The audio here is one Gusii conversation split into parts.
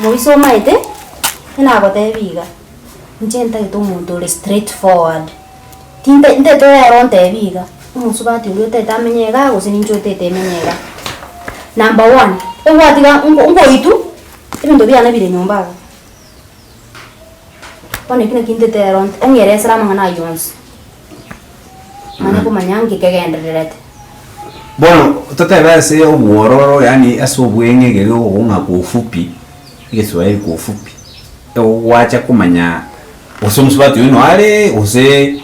Mobisa omaete, nagotebi iga, inche ntagete omonto ore straight forward, tinte ntete ere ontebi iga, omosubati oria otagete amenye igaa gose ninche otagete emenye igaa. Number one, egwatiga nko nkoitwa, ebinto biane bire nyomba igaa. Bono ekio nakio ntete ere onte ong'eresere amang'ana ayio onsi, manye komanya nki kegendererete. Bono totebe ase obwororo yaani ase obweng'e ekeri okong'a kwa ufupi, egeswahili kwa ufupi, egwacha komanya gose omosubati oyio noare gose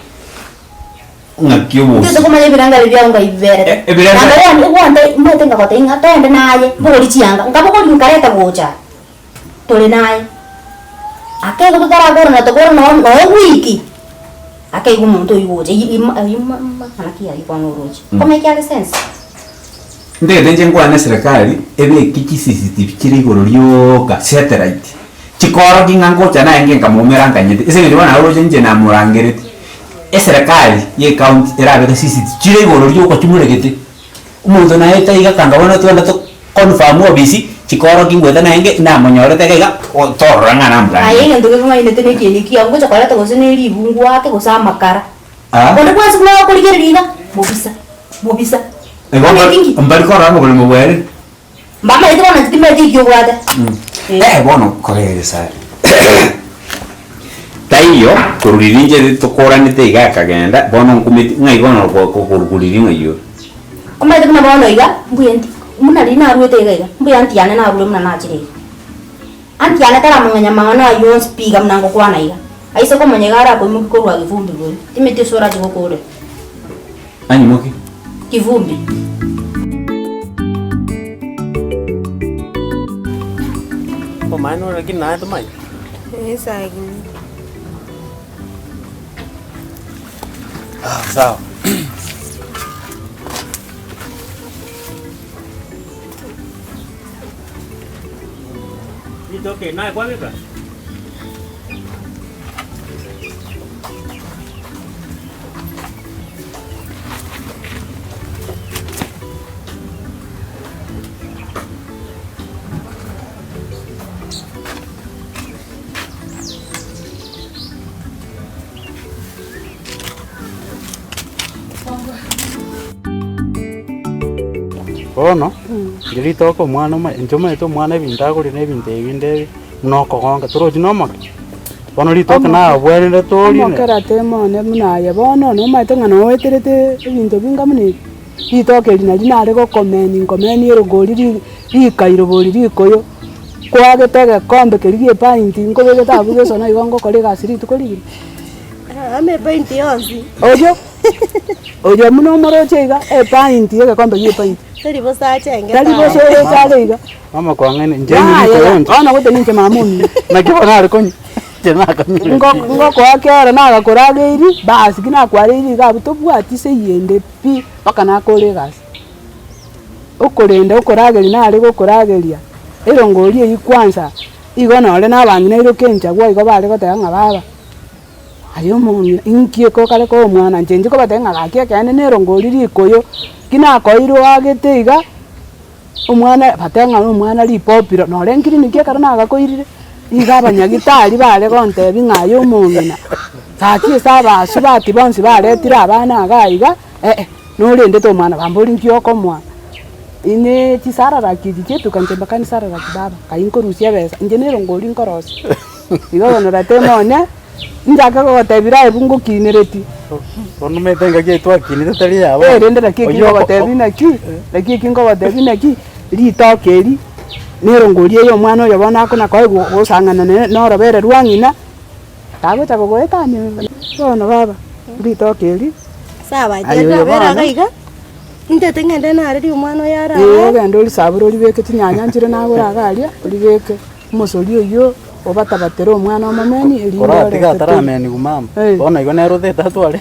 ng'aki obosi. Ntete komanya ebirangare biao ngai biberete. Eh, ebirangare- Number one, egwante omanyete ngagotebia ng'a toende naye, mbogori chianga, nkabogori nkareta gocha aa. Tore naye. Ake igo totarakorana tokore no noe wiki, ake igo omonto oyio gocha eyio ima eyio ma mang'ana ki ayio bono oroche. Komeki are sense. Ntagete inche nkwane eserekari ebeke chi CCTV chire igoro rioka, satellite, chikorokia ng'a ngocha naye nkamoumera nkanyete, ase eng'encho bono naroche inche namorangereti, eserekari ya ecounty erabeke CCTV chire igoro rioka chimoregete. Omonto naete iga kanga bono twende to confirm obisi, chikorokia ngoeta naende namonyorete iga iga, torora ng'a Aye namorangeretie. egento gekong'ainete na ekieni ekiao, ngocha koreta gose ne ribungu ake gose amakara. Ah. Onde bwensi buna agokorigereria iga, mobisa, mobisa. Igo Bono eki nki? mbari korora ng'a oboremo bwaerire. Mbamaete bono inche timanyeti eki obwate. Eh bono korera egesare taiyo korwa riria inche tokoranete iga akagenda bono nkumeti ng'ai bono korwa riria ng'ai ore. Omanyete buna bono iga, mbuya nti buna riria naruete iga iga, mbuya aunty yane narure buna nachire iga. Aunty yane taramong'enya amang'ana aywo onsi pi iga buna ngokwana iga. Aise komanya iga arakoimokia korwa kivumbi boria, timanyeti ase orache gokorera. Anyimokie. Kivumbi. Omanyete nore lakini naye tomanyeti. Eh, sagini. Ah, sawa. Ritoke naye kwabeka? Bono, inche ritoke omwana omo inche omanyete omwana ebinto akoria na ebinto ebi binde ebi, buna okogonka, torochi na omoke? Bono ritoke nabwenerete orine. Omokera temone buna aye bono, nomanyete ng'a noeterete ebinto binga buna ebi, ritoke eri nari nare gokomeni nkomeni erongori ri rikairo bori rikoyo, kwagete egekombe keria gie epainti nkobegete abwo gesono igo ngokora egasi rituko rigima. Ama epainti yonsi. Oyio, oyio buna omoroche iga, epainti egekombe gie epainti. Tari bosa achenge Tari bosa oroche are iga. Mama kwang'aina inche inwe Yaya, rikoyo inche. bono gote ninche mama omino. Naki bono are konywa, inche nakanyure Ngo pi. ngokoa kero nagakorageiri, basi ki nakwareiri iga abwo tobwati ase eyende pi, mpaka nakore egasi. Okorenda okorageria nare gokorageria, erongori eywo kwanza, igo nore na abang'ina iroke enchagwa igo bare goteba ng'a baba, aye omong'ina inki eke okare koa omwana inche inche kobatebia ng'a gaki ekeene na erongori rikoyo, ki nakoeire oagete iga. Omwana bateba ng'a omwana ripopiro nore ekiriniki ekero nagakoirire, nigo abanyagitari bare gontebia ng'a aye omong'ina, gaki ase abasubati bonsi baretire abana iga iga, eh eh, norendete omwana bamboria nki okomoa, ine chisararaki echi chia etuka inche mpaka nisararaki baba, kai nkorusia ebesa, inche na erongori nkorosia. Igo bono ratema one, Inchake gogotebia aye buna ngokinereti. Bono omanyete engaki eye twakinete tari eya bono. Eh, rende naki eki Oyio oko- ngogotebia naki, naki eki ngogotebia naki, ritoke eri, na erongori eye omwana oyo bono akona koegwa gosang'ana nere na orobere rwa ng'ina, tagocha gogoetania bono baba, ritoke eri. Sawa, Aye oyo riabera bono. iga iga, intete ng'ende narerie omwana oyo Ee, arare. ogende orisabore oribeke chinyanya nchire nagore iga aria, oribeke. Omosori oyio obatabatere omwana omomeni, erinde Koratiga orete toria. ataramenigwa mama, Eh. bono igo nere otagete atware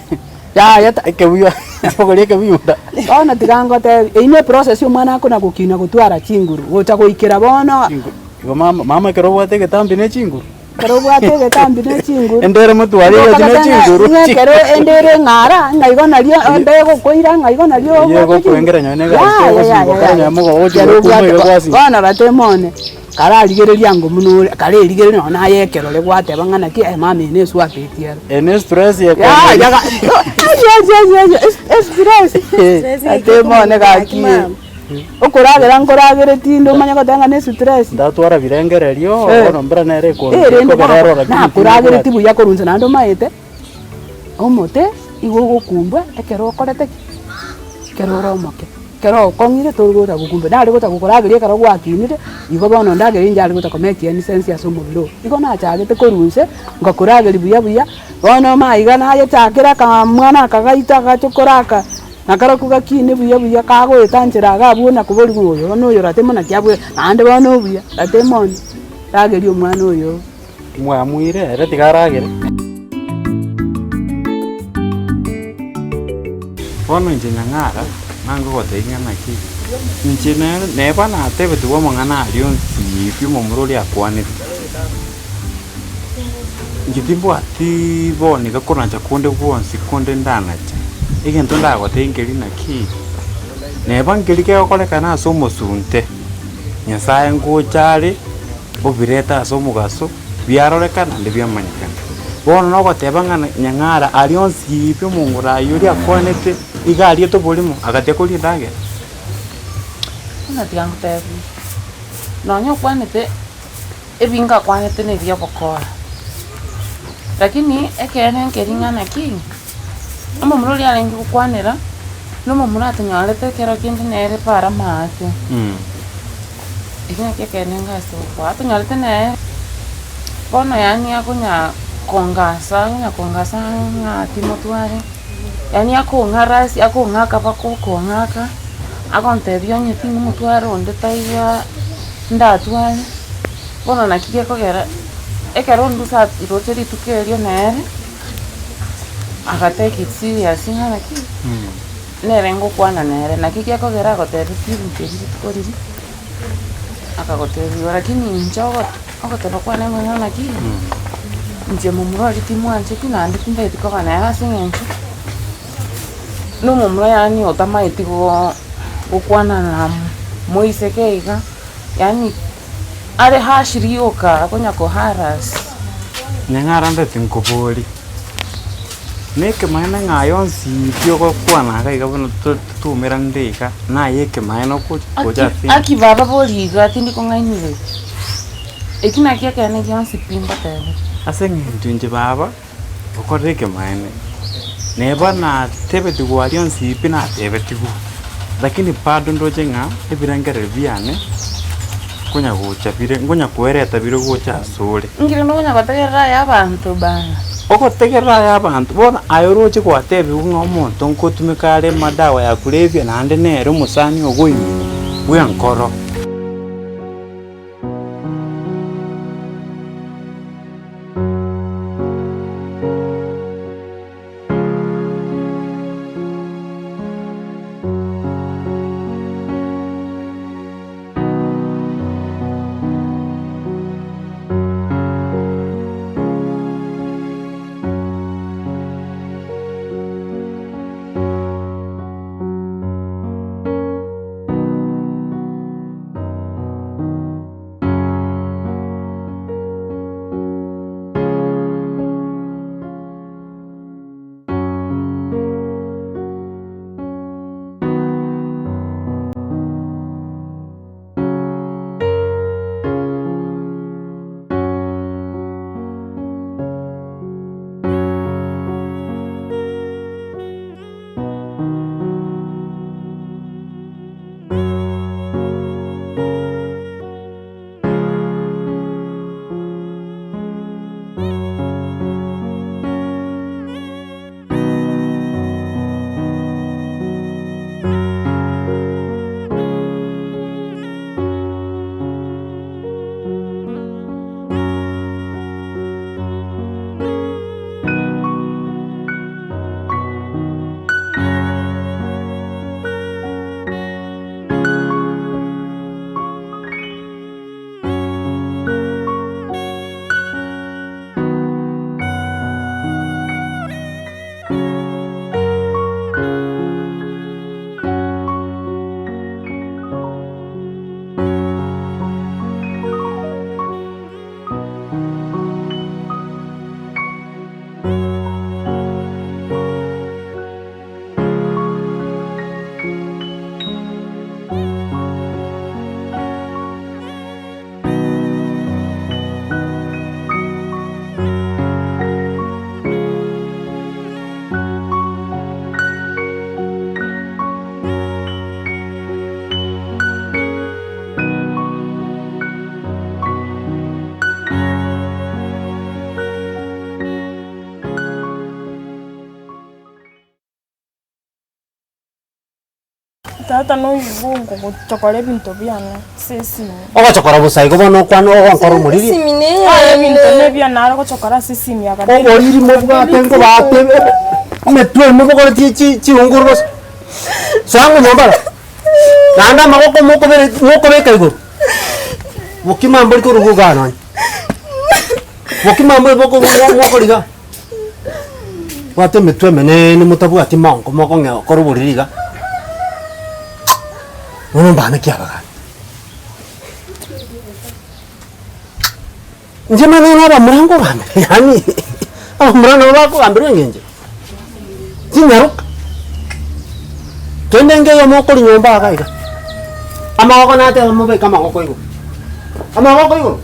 Yaya ta ekebuya abogorie ekebuyunda. Bono tiga ngotebi, eyio ne process omwana akona gokina gotwara chinguru, gocha goikera bono. Chinguru, igo mama mama ekero obwate egetambi ne chinguru. Ekero obwate egetambi ne chinguru. Ende ere motware egasi ne chinguru. Ng'a ekero ende ere eng'ara, ng'a igo nario ende egokoira ng'a igo nario Eyio obwate chinguru. egokoengera nonye na egasi Yaya tegosimba yaya okore yaya. nonye mogogo ochi Ekero gokuma obwate iga gwasimba. bono bateme one. Kararigereria ango buna ore, karerigereria nonye naye ekerore gwateba ng'a naki emama eye na eswapeti ere. Eye ne stress Ya, ekomeria. yaga estress Stress ate mone gaki mama. okoragera nkoragere tinde omanye goteba ng'a ne estress. Ndatwara birengererio, Eh. bono mbura nere Eh, rende ekobera eroro lakini nakoragereti buya korwa inse naende omaete, omote igo ogokumbwa ekero okorete ki? Ekero ore omoke. Ekero okong'ire tori gocha gokumbwa, nare gocha gokorageria ekero gwakinire, igo bono ndagera inche are gocha komake any sense ase omobere oo. Igo nachagete korwa inse, ngakorageria buya buya, bono maiga nayechakera akamwana aka gaito agachokora aka, nakarokwo gakine buya buya kagoeta nchera iga abwo nakoboria ng'a oyo bono oyo ratemo naki abwe naende bono obuya, ratemo one, rageria omwana oyo. Mwamuire ere tiga aragere. Bono inche Nyang'ara, nangogotebia ng'a naki, inche nere neba natebetigwe amang'ana aria onsi pi omomura oria akwanete, inche timbwatiii bono iga konacha konde bwonsi konde ndanache, egento ndagotebie nkeri naki, neba nkeri kegokorekana ase omosunte, Nyasaye ngocha are. Obirete ase omogaso, biarorekana naende biamanyekana. Bono nogoteba ng'a Nyang'ara aria onsi pi omongura ayio oria akwanete, iga ariete oborimo, agatia koria endagera. Buna tiga ngotebie, nonya okwanete ebinge akwanete na ebi ogokora, lakini ekeene nkeri ng'a naki, omomura oria arenge gokwanera, na omomura atonyorete ekero kende nere para maate. Ekio nakio ekeene ngase gokwa, atonyorete nere, bono yaani akonya kongasa akonya kongasa ng'a timotware, yaani akong'arasi akong'aka mpaka okong'aka, agontebia onye ting'omotwara onde taiyo ndatware, bono naki gekogera, ekero ondusa roche rituko erio nere, aga take it serious ng'a naki. Nere ngokwana nere, naki gekogera agotebetie ebinto ebi rituko riria, akagotebia lakini inche ogoteba kwane ng'a naki, inche momura oria timwancheti naende tintageti koba nere ase eng'encho, na omomura yaani otamaeti gokwana na moiseke iga, yaani are harsh rioka akonya ko harass. Nyang'ara ndeti nkobori. Nekemaene ng'a aye onsi pi ogokwana iga iga buna twaumeranire iga, naye ekemaene okocha gocha ase Aki baba bori iga tindi kong'ainereria, eki nakio ekeene gionsi pi ngotebete. Ase eng'encho inche baba, okorire ekemaene, neba natebetigwe aria onsi pi natebetigwe, lakini bado ndoche ng'a ebirengererio biane, nkonya gocha bire nkonya koereta bire gocha asore. Inki rende okonya gotegerera aya abanto bana? Ogotegerera aya abanto, bono aye oroche gwatebigwa ng'a omonto nkotumeka are madawa ya kulevya naende nere omosani ogo ime bw'enkoro. Tata noigwe ngogochokora ebinto biane ase esimi. Ogochokora bosa igo bono okwane ogonkora omoriri. Esimi Aye ebinto neyane. nebiane nare gochokora ase esimi akatebia Oboriri mobwate nkobate emetwe mobogoretie chi chiunguru bosa. Soa ng'o nyomba aa. Naende amagoko mokobere mokobeka igoro, bokima mbori koruga igaa nonye. Bokima mbori boko mo mokoriga. Bwate emetwe emeneene motabwati maongo mokong'ea gokora oboriri iga, bono mbane ki abagani? Inche manye ng'a abamura nkogambera yaani abamura nabo bakogamberwa eng'encho, chinyaroka, kende nkeiyo mokori nyomba iga iga, amagoko nateba mobeke amagoko igoro, amagoko igoro.